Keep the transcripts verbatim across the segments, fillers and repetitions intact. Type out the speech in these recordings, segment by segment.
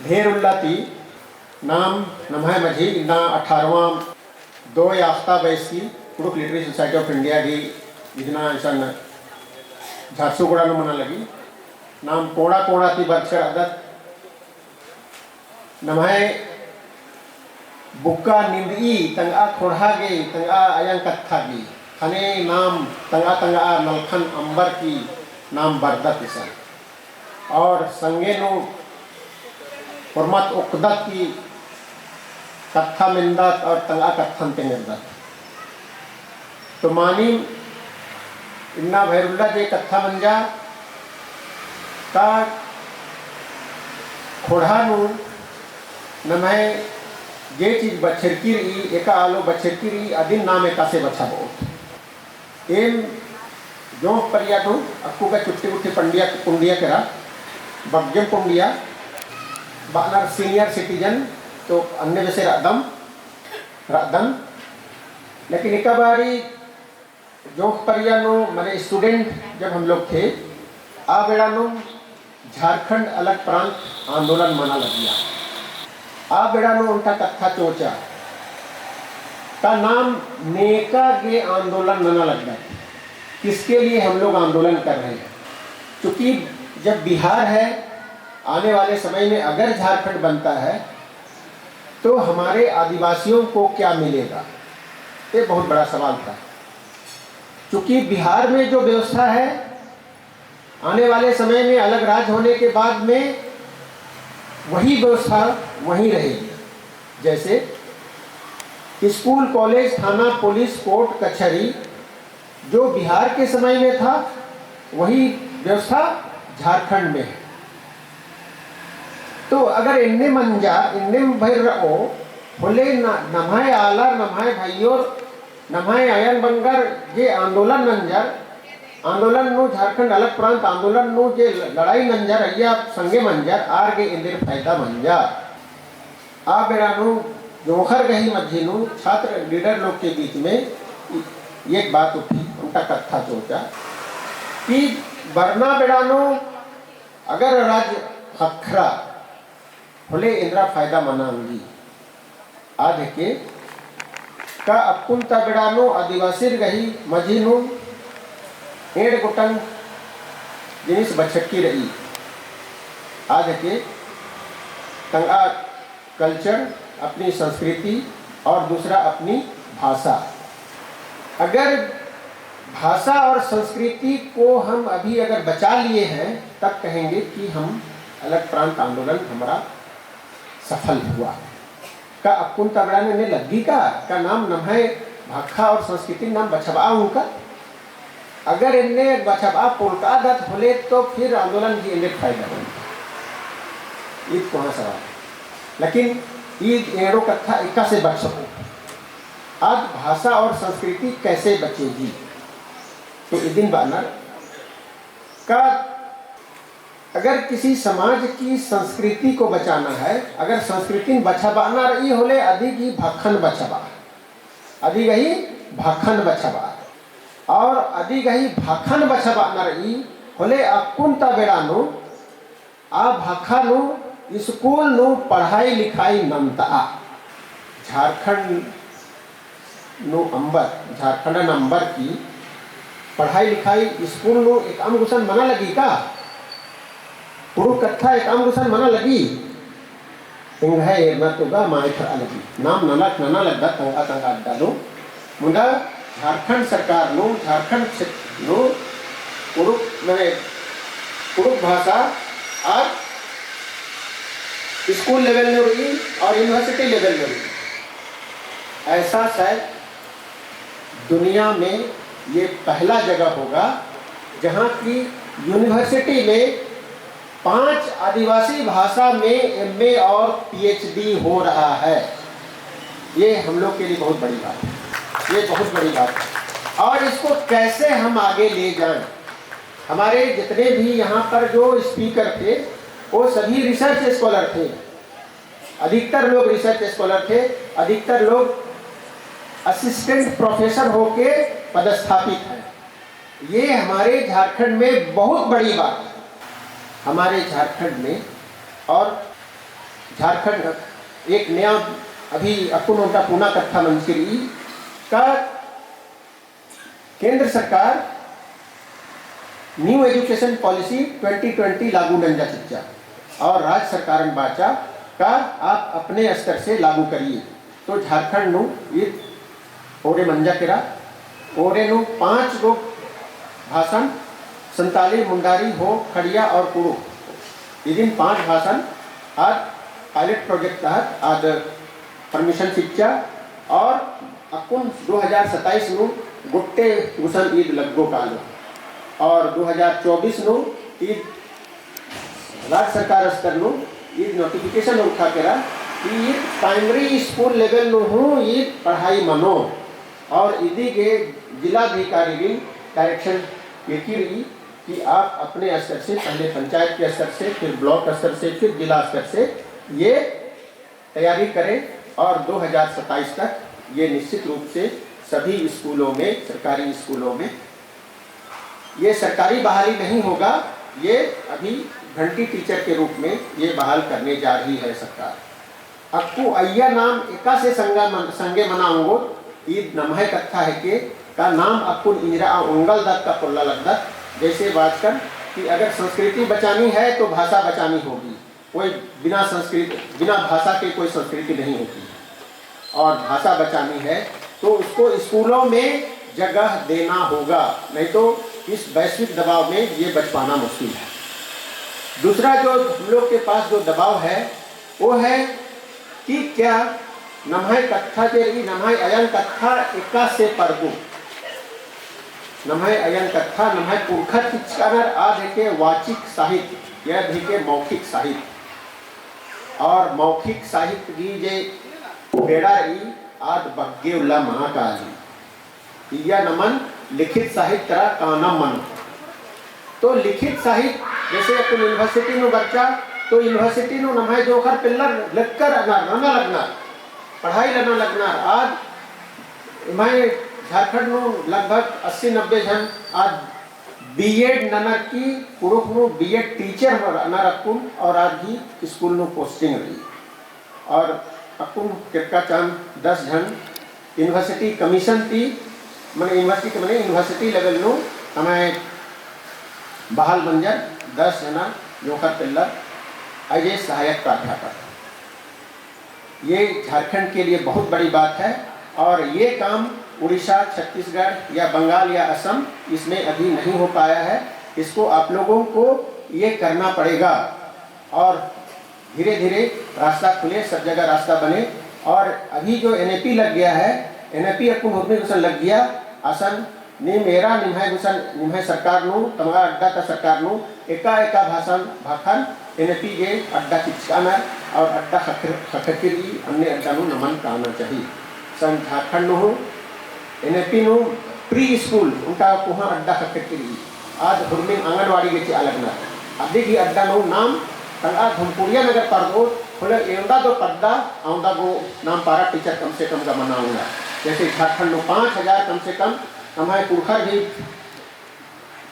भेरुल्ला ती नाम नम्है मझी इन्ना अठारहवाँ दो याफ्ता बैस की कुँड़ुख़ Literary Society of India गही इन्ना इसन झारसुगुड़ा नू मना लगी। नाम कोड़ा कोड़ा ती बरचकर अदत नम्है बुक्का निंदई तंगआ ख़ोंड़हा गे तंगआ अयंग कत्था गे ख़ने नाम तंगआ तंगआ नलखन अम्बर की नाम बरदत इसन। और संगे नू होरमत ओक्कदत की कत्था मेन्दत और तंगआ कत्थन तेंगरदत। तो मानिम इन्ना भैरुल्ला जे कत्था मंजा का ख़ोंड़हा नू नम्है जे चीज बछरकी रई, एका आलो बछरकी रई, अदिन नाम एकासे बछाबओत। एम जोंख़ परिया नू अक्कु का चुट्टी गुट्ठी पंडिया, पुंडिया केरा, बग्गेम पुंडिया, बअनर senior citizen, तो अन्ने बेसे रअदम, रअदन। लेकिन एका बारी जोंख़ परिया नू, माने student जब हम लोग थे, आ बेड़ा नू झारखंड अलग प्रांत आंदोलन मना लगिया। आ बेड़ा नू ओन्टा कत्था चोचा, का नाम नेका गे आंदोलन नना लगदत, किसके लिए हम लोग आंदोलन कर रहे हैं। चूँकि जब बिहार है, आने वाले समय में अगर झारखंड बनता है, तो हमारे आदिवासियों को क्या मिलेगा? ये बहुत बड़ा सवाल था। चूँकि बिहार में जो व्यवस्था है, आने वाले समय में अलग राज्य होने के बाद में वही व्यवस्था वहीं रहेगी। जैसे स्कूल, कॉलेज, थाना, पुलिस, कोर्ट, कचहरी जो बिहार के समय में था, वही व्यवस्था झारखंड में है। तो अगर एन्ने मंजा, एन्ने भइर रओ, होले न-, नम्है आलर, नम्है भइयोर, नम्है अयंग बंगर जे आंदोलन नंजर, आंदोलन नू झारखंड अलग प्रांत आंदोलन नू जे ल-, लड़ाई नंजर, अइय्या संगे मंजर, आर गे एन्देर फायदा मंजा। आ बेड़ा नू जोंख़र गही मझी नू छात्र लीडर लोग के बीच में एक बात उठी, ओन्टा कत्था चोचा कि बरना बेड़ा नू अगर राज्य ख़क्खरा होले एन्दरा फायदा मना ओंगी। आद हेके का अक्कुन ता बेड़ा नू आदिवासिर गही मझी नू एंड़ गोटंग जिनिस बछक्की रई। आद हेके तंगआ culture, अपनी संस्कृति और दूसरा अपनी भाषा। अगर भाषा और संस्कृति को हम अभी अगर बचा लिए हैं, तब कहेंगे कि हम अलग प्रांत आंदोलन हमारा सफल हुआ। का अक्कुन ता बेड़ा नू एन्ने लग्गी का, का नाम नम्है भाखा और संस्कृति नाम बछाबआ ओंगकर? अगर एन्ने बछाबआ पोल्लकादत होले तो फिर आंदोलन गही एन्ने फायदा होई। ईद कोहाँ सवाल। लेकिन ईद एंड़ो कत्था एकासे बछाबओ। आद भाषा और संस्कृति कैसे बचेगी? तो इदिन बअनर का अगर किसी समाज की संस्कृति को बचाना है, अगर संस्कृतिन बछाबअना रई होले अदी गही भाखन बछाबआ, अदी गही भाखन बछाबआ। और अदी गही भाखन बछाबअना रई होले अक्कुन ता बेड़ा नू आ भाखा नू स्कूल नू पढ़ाई लिखाई नन्तआ। झारखंड नू अम्बर, झारखंडन अम्बर की पढ़ाई लिखाई स्कूल नू एकअम गुसन मना लगी का? कुँड़ुख़ कत्था एकअम गुसन मना लगी? एंग्है एरना तो गा माय थरआ लगी। नाम नना, नना लगदत तंगआ तंगआ अड्डा नू। मुदा झारखंड सरकार नू, झारखंड क्षेत्र नू कुँड़ुख़, माने कुँड़ुख़ भाषा आर स्कूल level नू रई और university level नू रई। ऐसा शायद दुनिया में ये पहला जगह होगा जहाँ की university में पांच आदिवासी भाषा में M A और P H D हो रहा है। ये हम लोग के लिए बहुत बड़ी बात है, ये बहुत बड़ी बात है। और इसको कैसे हम आगे ले जाएं, हमारे जितने भी यहाँ पर जो speaker थे, वो सभी research scholar थे। अधिकतर लोग research scholar थे, अधिकतर लोग assistant professor होके पदस्थापित हैं। ये हमारे झारखंड में बहुत बड़ी बात है, हमारे झारखंड में। और झारखंड एक नया अभी अक्कुन ओन्टा पुना कत्था मंजकी रई का केंद्र सरकार New Education Policy twenty twenty लागू नंजा चिच्चा और राज्य सरकारन बाचा का आप अपने स्तर से लागू करिए। तो झारखंड नू ईद ओरे मंजा केरा, ओरे नू पाँच गो भाषण, संताली, मुंडारी, हो, खड़िया और कुड़ुख, इदिन पाँच भाषण आद pilot project तहत आद permission चिच्चा और अक्कुन दो हजार सताईस नू गोट्टे गुसन ईद लग्गो कालो और दो हजार चौबीस नू ईद राज्य सरकार स्तर नू ईद notification उरखा केरा कि ईद primary school level नू हूँ ईद पढ़ाई मनो और इदी गे जिलाधिकारी गे direction एकी रई कि आप अपने स्तर से, पहले पंचायत के स्तर से, फिर block स्तर से, फिर जिला स्तर से ये तैयारी करें और दो हजार सताईस तक ये निश्चित रूप से सभी स्कूलों में, सरकारी स्कूलों में, ये सरकारी बहाली नहीं होगा, ये अभी घंटी teacher के रूप में ये बहाल करने जा रही है सरकार। अक्कु अइय्या नाम एकासे संगा मन-, संगे मना ओंगोत, ईद नम्है कत्था हेके, का नाम अक्कुन इंजरा ओंगलदत का पोल्ला लगदत, जैसे बाचकन कि अगर संस्कृति बचानी है तो भाषा बचानी होगी। कोई बिना संस्कृत, बिना भाषा के कोई संस्कृति नहीं होती। और भाषा बचानी है तो उसको स्कूलों में जगह देना होगा, नहीं तो इस वैश्विक दबाव में ये बच पाना मुश्किल है। दूसरा जो हम लोग के पास जो दबाव है, वो है कि क्या नम्है कत्था जे रई, नम्है अयंग कत्था एकासे परदो। नम्है अयंग कत्था, नम्है पुरखर चिच्चकनर आद हेके वाचिक साहित्य, या हेके मौखिक साहित्य। और मौखिक साहित्य गही जे बेड़ा रई, आद बग्गे उल्ला मना काली। इय्या नमन लिखित साहित्य तरा कानम मनो। तो लिखित साहित्य जैसे अक्कुन university नू बरचा, तो university नू नम्है जोंख़र पेल्लर लेक्कर रअनर, रअना लगनर, पढ़ाई नना लगनर। आद एम्है झारखंड नू लगभग अस्सी नब्बे झन आद B.Ed ननर की कुँड़ुख़ नू B.Ed teacher रअनर अक्कुन और आद गही school नू posting रई। और अक्कुन केरका चान दस झन university commission ती, मने university के मने university level नू नम्है बहाल मंजर दस जना जोंख़र पेल्लर as a सहायक प्राध्यापक। ये झारखंड के लिए बहुत बड़ी बात है और ये काम उड़ीसा, छत्तीसगढ़ या बंगाल या असम, इसमें अभी नहीं हो पाया है। इसको आप लोगों को ये करना पड़ेगा और धीरे-धीरे रास्ता खुले, सब जगह रास्ता बने। और अभी जो NAP लग गया है, NAP अक्कुन हुरमी गुसन लग गया, असन नीम एरा निम्है गुसन, निम्है सरकार नू, तमंगा अड्डा ता सरकार नू, एका एका भाषा भाखन NAP गे अड्डा चिच्चकनर और अड्डा ख़क्खर-, ख़क्खरकी रई, अन्ने अड्डा नू नमन काना चाही। सन झारखंड नू हूँ NAP नू pre school ओन्टा कोहाँ अड्डा ख़क्खरकी रई। आद हुरमिन आंगनवाड़ी गे चिआ लगनर। अदी गही अड्डा नू नाम तंगआ धुमकुड़िया नगर परदोत होले एवंदा दो पद्दा अवंदा गो नाम para teacher कम से कम गा मना ओंगनर। जैसे झारखंड नू पाँच हजार कम से कम नम्है पुरखर ही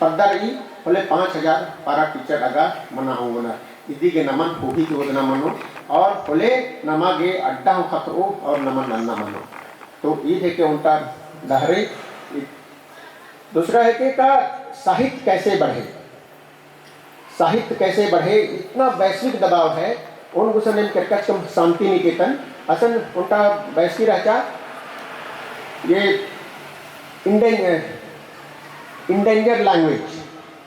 पद्दा रई, होले पाँच हजार para teacher अगा मना ओंगनर। इदी गे नमन होही योजना मनो और होले नमा गे अड्डा हूँ ख़क्खरओ और नमन नन्ना मनो। तो ईद हेके ओन्टा डहरे। दूसरा हेके का साहित्य कैसे बढ़े, साहित्य कैसे बढ़े, इतना वैश्विक दबाव है। ओन गुसन एम केरकचकम शांति निकेतन, असन ओन्टा बैसकी रहचा, ये इंडें-, endangered language,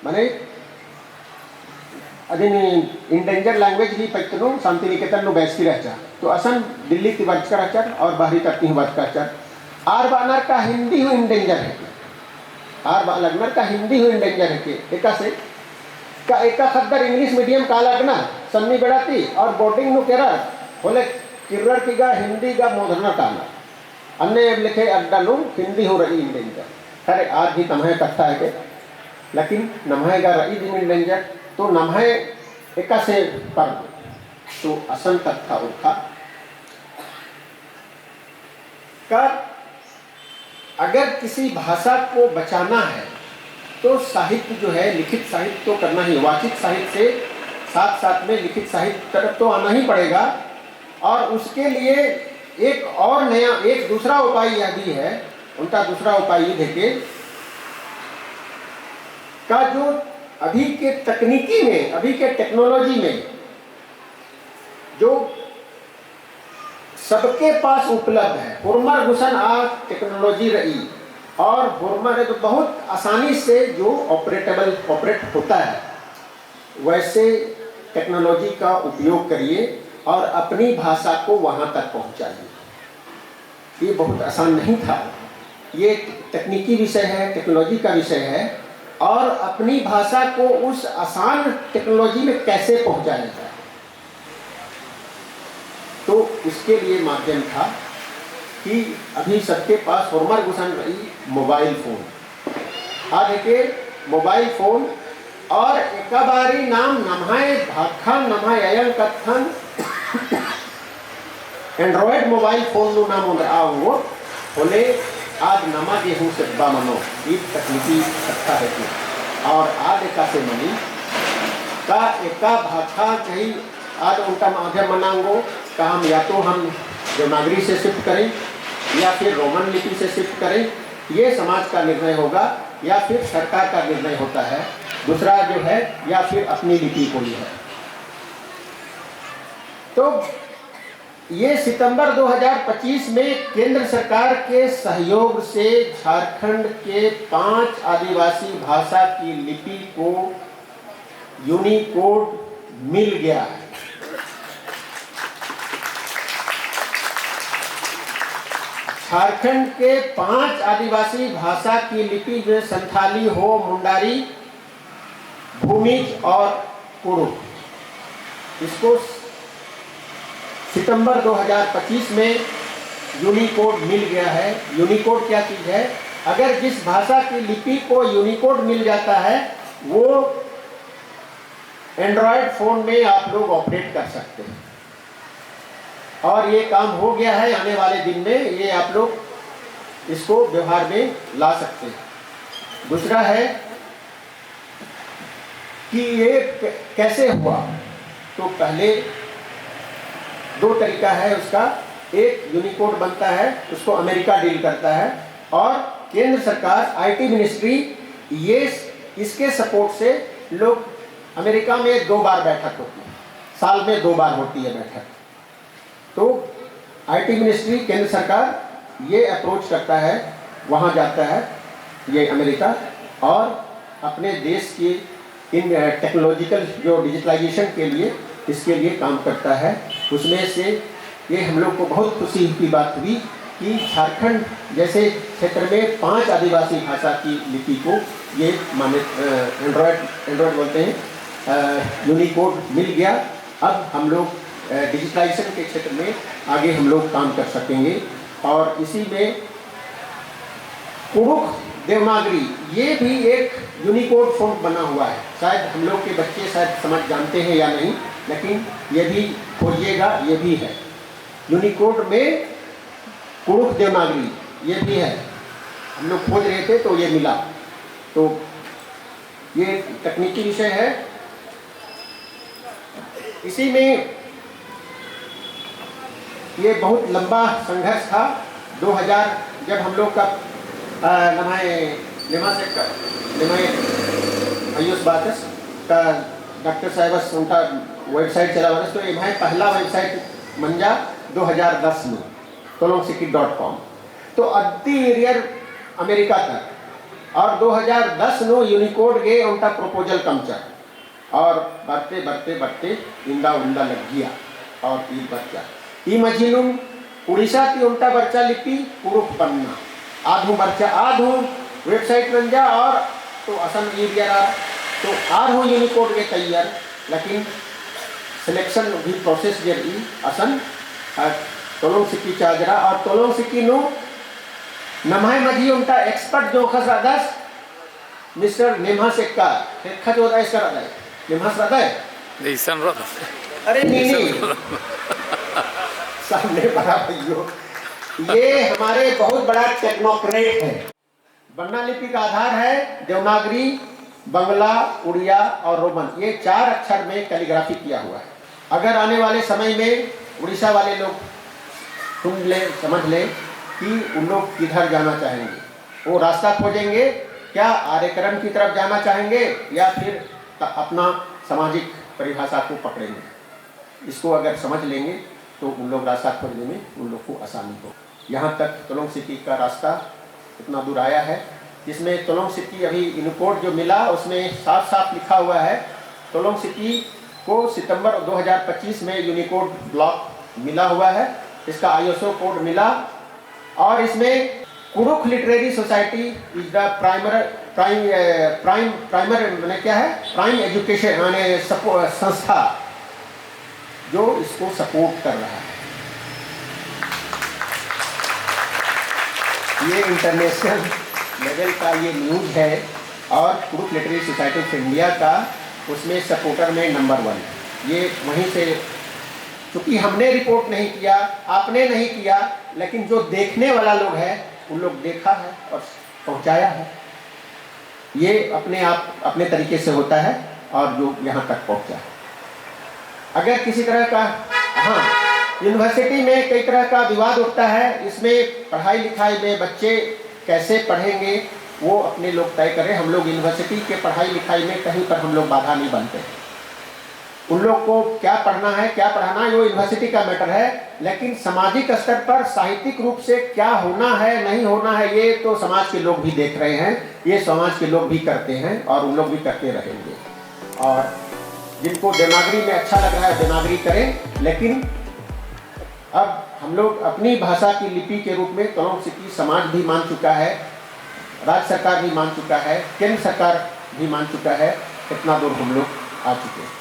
माने अदिन endangered language ही पत्त नू शांति निकेतन नू बैसकी रहचा। तो असन दिल्ली ती बरचका रहचर और बहरी तरती हूँ बरचका रहचर। आर बअनर का हिंदी हूँ endanger हेके। आर बआ लगनर का हिंदी हूँ endanger हेके। एकासे का एका ख़द्दर English medium काला लगनर सन्नी बेड़ा ती और boarding नू केरर, होले किर्रर की गा हिंदी गा मोधरना कानर। अन्ने एम लेखे अड्डा नू हिंदी हूँ रई endanger। खरे आर ही तम्है कत्था हेके, लेकिन नम्है गा रई दिम endanger, तो नम्है एकासे पर, तो असन कत्था उरखा। का अगर किसी भाषा को बचाना है, तो साहित्य जो है, लिखित साहित्य तो करना ही, वाचिक साहित्य से साथ-साथ में लिखित साहित्य तरफ तो आना ही पड़ेगा। और उसके लिए एक और नया, एक दूसरा उपाय यह भी है, उनका दूसरा उपाय ये है कि का जो अभी के तकनीकी में, अभी के technology में जो सबके पास उपलब्ध है, होरमर गुसन आ technology रई और होरमर तो बहुत आसानी से जो operable, operate होता है, वैसे technology का उपयोग करिए और अपनी भाषा को वहाँ तक पहुँचाइए। ये बहुत आसान नहीं था। ये तकनीकी विषय है, technology का विषय है, और अपनी भाषा को उस आसान technology में कैसे पहुँचाया जाए। तो उसके लिए माध्यम था कि अभी सबके पास होरमर गुसन रई mobile phone। आद हेके mobile phone और एका बारी नाम नम्है भाखा नम्है अयंग कत्थन Android mobile phone नू नाम ओन्दरआ ओंगोत, होले आद नमा गे हूँ सेब्बा मनो, ईद तकनीकी कत्था हेके। और आद एकासे मनी, का एका भाखा कहीं आद ओन्टा माध्यम मना ओंगो, का हम या तो हम देवनागरी से shift करें, या फिर Roman लिपि से shift करें, ये समाज का निर्णय होगा, या फिर सरकार का निर्णय होता है, दूसरा जो है, या फिर अपनी लिपि को ही है। तो ये सितंबर दो हज़ार पच्चीस में केंद्र सरकार के सहयोग से झारखंड के पांच आदिवासी भाषा की लिपि को Unicode मिल गया है। झारखंड के पांच आदिवासी भाषा की लिपि में संथाली, हो, मुंडारी, भूमिज और कुड़ुख, इसको सितंबर दो हज़ार पच्चीस में Unicode मिल गया है। Unicode क्या चीज़ है? अगर जिस भाषा की लिपि को Unicode मिल जाता है, वो Android phone में आप लोग operate कर सकते हैं। और ये काम हो गया है, आने वाले दिन में ये आप लोग इसको व्यवहार में ला सकते हैं। दूसरा है कि ये क-, कैसे हुआ? तो पहले दो तरीका है उसका। एक Unicode बनता है, उसको अमेरिका deal करता है, और केंद्र सरकार, IT ministry, ये स-, इसके support से लोग, अमेरिका में दो बार बैठक होती है, साल में दो बार होती है बैठक। तो IT ministry, केंद्र सरकार ये approach करता है, वहाँ जाता है ये अमेरिका और अपने देश के इन, अ, technological जो digitalization के लिए, इसके लिए काम करता है। उसमें से ये हम लोग को बहुत खुशी की बात हुई कि झारखंड जैसे क्षेत्र में पांच आदिवासी भाषा की लिपि को ये मान्य-, अ, Android, Android बोलते हैं, अ, Unicode मिल गया। अब हम लोग, अ, digitalization के क्षेत्र में आगे हम लोग काम कर सकेंगे। और इसी में कुड़ुख देवनागरी, ये भी एक Unicode font बना हुआ है। शायद हम लोग के बच्चे शायद समझ जानते हैं या नहीं, लेकिन ये भी खोजिएगा, ये भी है Unicode में। कुड़ुख देवनागरी ये भी है, हम लोग खोज रहे थे तो ये मिला। तो ये तकनीकी विषय है। इसी में ये बहुत लंबा संघर्ष था। दो हज़ार जब हम लोग का, अ, नम्है निम्है से का, निम्है आयुष बाचस का डॉक्टर साहब उनका website चलावरस, तो एम्है पहला website मंजा दो हज़ार दस में, tolongsikhi dot com। तो अद्दी एरियर अमेरिका तक, और दो हज़ार दस नू Unicode गे ओन्टा proposal कमचा, और बढ़ते, बढ़ते, बढ़ते इन्दा उन्दा लग्गिया, और ईद बरचा। ई मझी नू उड़ीसा ती ओन्टा बरचा लिपि कुड़ुख पन्ना। आद हूँ बरचा, आद हूँ website नंजा, और तो असन ई बियरा, तो आर हूँ Unicode गे तैयार, लेकिन selection भी process जे रई असन, अ, तोलोंग सिक्की चाजरा और तोलोंग सिक्की नू नम्है मझी ओन्टा expert जोंख़स रअदस, Mister निम्हस एक्का, ख़ेक्खा चोदआ एसका रअदय, निम्हस रअदय? जैसन रअदय। अरे नीनी, जैसन रअदय। सामने बड़ा भइयो, ये हमारे बहुत बड़ा technocrat है। बन्ना लिपि का आधार है देवनागरी, बंगला, उड़िया और रोमन, ये चार अक्षर में calligraphy किया हुआ है। अगर आने वाले समय में उड़ीसा वाले लोग सुन ले, समझ ले कि उन लोग किधर जाना चाहेंगे। वो रास्ता खोजेंगे, क्या आर्यकरण की तरफ जाना चाहेंगे या फिर त-, अपना सामाजिक परिभाषा को पकड़ेंगे। इसको अगर समझ लेंगे तो उन लोग रास्ता खोजने में उन लोग को आसानी हो। यहाँ तक तलोंग सिटी का रास्ता इतना दूर आया है, जिसमें तलोंग सिटी अभी यूनिकोड जो मिला, उसमें साफ-साफ लिखा हुआ है, तलोंग सिटी को सितंबर दो हज़ार पच्चीस में यूनिकोड ब्लॉक मिला हुआ है, इसका आईएसओ कोड मिला, और इसमें कुड़ुख लिटरेरी सोसाइटी is the primer, prime, अ, prime, primer माने क्या है? प्राइम एजुकेशन माने सपो-, संस्था जो इसको सपोर्ट कर रहा है। ये इंटरनेशनल लेवल का ये न्यूज़ है और कुड़ुख लिटरेरी सोसाइटी ऑफ इंडिया का उसमें सपोर्टर में नंबर वन। ये वहीं से, चूँकि हमने रिपोर्ट नहीं किया, आपने नहीं किया, लेकिन जो देखने वाला लोग है, उन लोग देखा है और पहुँचाया है। ये अपने आप, अपने तरीके से होता है और जो यहाँ तक पहुँचा है। अगर किसी तरह का, हाँ, यूनिवर्सिटी में कई तरह का विवाद उठता है, इसमें पढ़ाई लिखाई में बच्चे कैसे पढ़ेंगे, वो अपने लोग तय करें। हम लोग यूनिवर्सिटी के पढ़ाई लिखाई में कहीं पर हम लोग बाधा नहीं बनते। उन लोग को क्या पढ़ना है, क्या पढ़ाना है, वो यूनिवर्सिटी का मैटर है, लेकिन सामाजिक स्तर पर साहित्यिक रूप से क्या होना है, नहीं होना है, ये तो समाज के लोग भी देख रहे हैं, ये समाज के लोग भी करते हैं और उन लोग भी करते रहेंगे। और जिनको देवनागरी में अच्छा लग रहा है, देवनागरी करें, लेकिन अब हम लोग अपनी भाषा की लिपि के रूप में तलोंग सिकी समाज भी मान चुका है, राज्य सरकार भी मान चुका है, केंद्र सरकार भी मान चुका है, इतना दूर हम लोग आ चुके हैं।